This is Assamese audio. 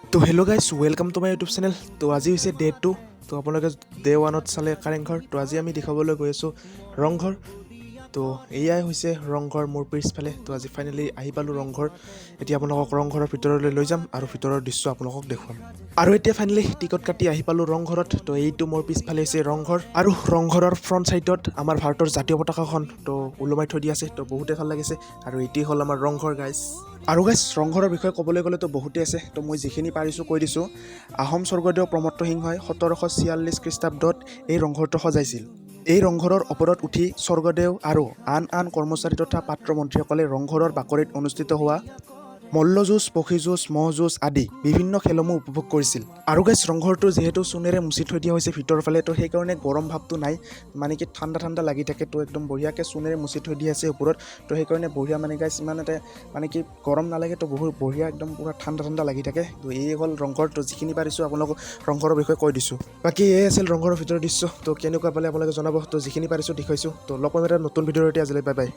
তো hello guys, welcome to my YouTube channel. তো আজি হৈছে ডে 2। তো আপোনালোকে ডে 1ত চালে কাৰেংঘৰ। তো আজি আমি দেখাবলৈ গৈ আছোঁ ৰংঘৰ। তো এয়াই হৈছে ৰংঘৰ মোৰ পিছফালে। তো আজি ফাইনেলি আহি পালোঁ ৰংঘৰ। এতিয়া আপোনালোকক ৰংঘৰৰ ভিতৰলৈ লৈ যাম আৰু ভিতৰৰ দৃশ্য আপোনালোকক দেখুৱাম। আৰু এতিয়া ফাইনেলি টিকট কাটি আহি পালোঁ ৰংঘৰত। তো এইটো মোৰ পিছফালে হৈছে ৰংঘৰ আৰু ৰংঘৰৰ ফ্ৰণ্ট ছাইডত আমাৰ ভাৰতৰ জাতীয় পতাকাখন তো ওলোমাই থৈ দিয়া আছে। তো বহুতেই ভাল লাগিছে আৰু এইটোৱেই হ'ল আমাৰ ৰংঘৰ গাইজ। আৰু গাইজ, ৰংঘৰৰ বিষয়ে ক'বলৈ গ'লেতো বহুতেই আছে। তো মই যিখিনি পাৰিছোঁ কৈ দিছোঁ। আহোম স্বৰ্গদেউ প্ৰমত্ত সিংহই 1746 খ্ৰীষ্টাব্দত এই ৰংঘৰটো সজাইছিল। এই ৰংঘৰৰ ওপৰত উঠি স্বৰ্গদেউ আৰু আন আন কৰ্মচাৰী তথা পাত্ৰ মন্ত্ৰীসকলে ৰংঘৰৰ বাকৰিত অনুষ্ঠিত হোৱা মল্লযুঁজ, পক্ষীযুঁজ, ম'হ যুঁজ আদি বিভিন্ন খেলসমূহ উপভোগ কৰিছিল। আৰু গাইজ, ৰংঘৰটো যিহেতু চূণেৰে মুচি থৈ দিয়া হৈছে ভিতৰৰ ফালে, তো সেইকাৰণে গৰম ভাৱটো নাই, মানে কি ঠাণ্ডা ঠাণ্ডা লাগি থাকে। তো একদম বঢ়িয়াকৈ চূণেৰে মুচি থৈ দিয়া আছে ওপৰত। তো সেইকাৰণে বঢ়িয়া, মানে গাইজ, ইমান এটা মানে কি গৰম নালাগে। তো বহুত বঢ়িয়া, একদম পূৰা ঠাণ্ডা ঠাণ্ডা লাগি থাকে। তো এই হ'ল ৰংঘৰ। তো যিখিনি পাৰিছোঁ আপোনালোকক ৰংঘৰৰ বিষয়ে কৈ দিছোঁ। বাকী এই আছিল ৰংঘৰৰ ভিতৰৰ দৃশ্য। তো কেনেকুৱা পালে আপোনালোকে জনাব। তো যিখিনি পাৰিছোঁ দেখুৱাইছোঁ। তো লগ পাম এটা নতুন ভিডিঅ'ৰ। এতিয়া আজিলৈ বাই বাই।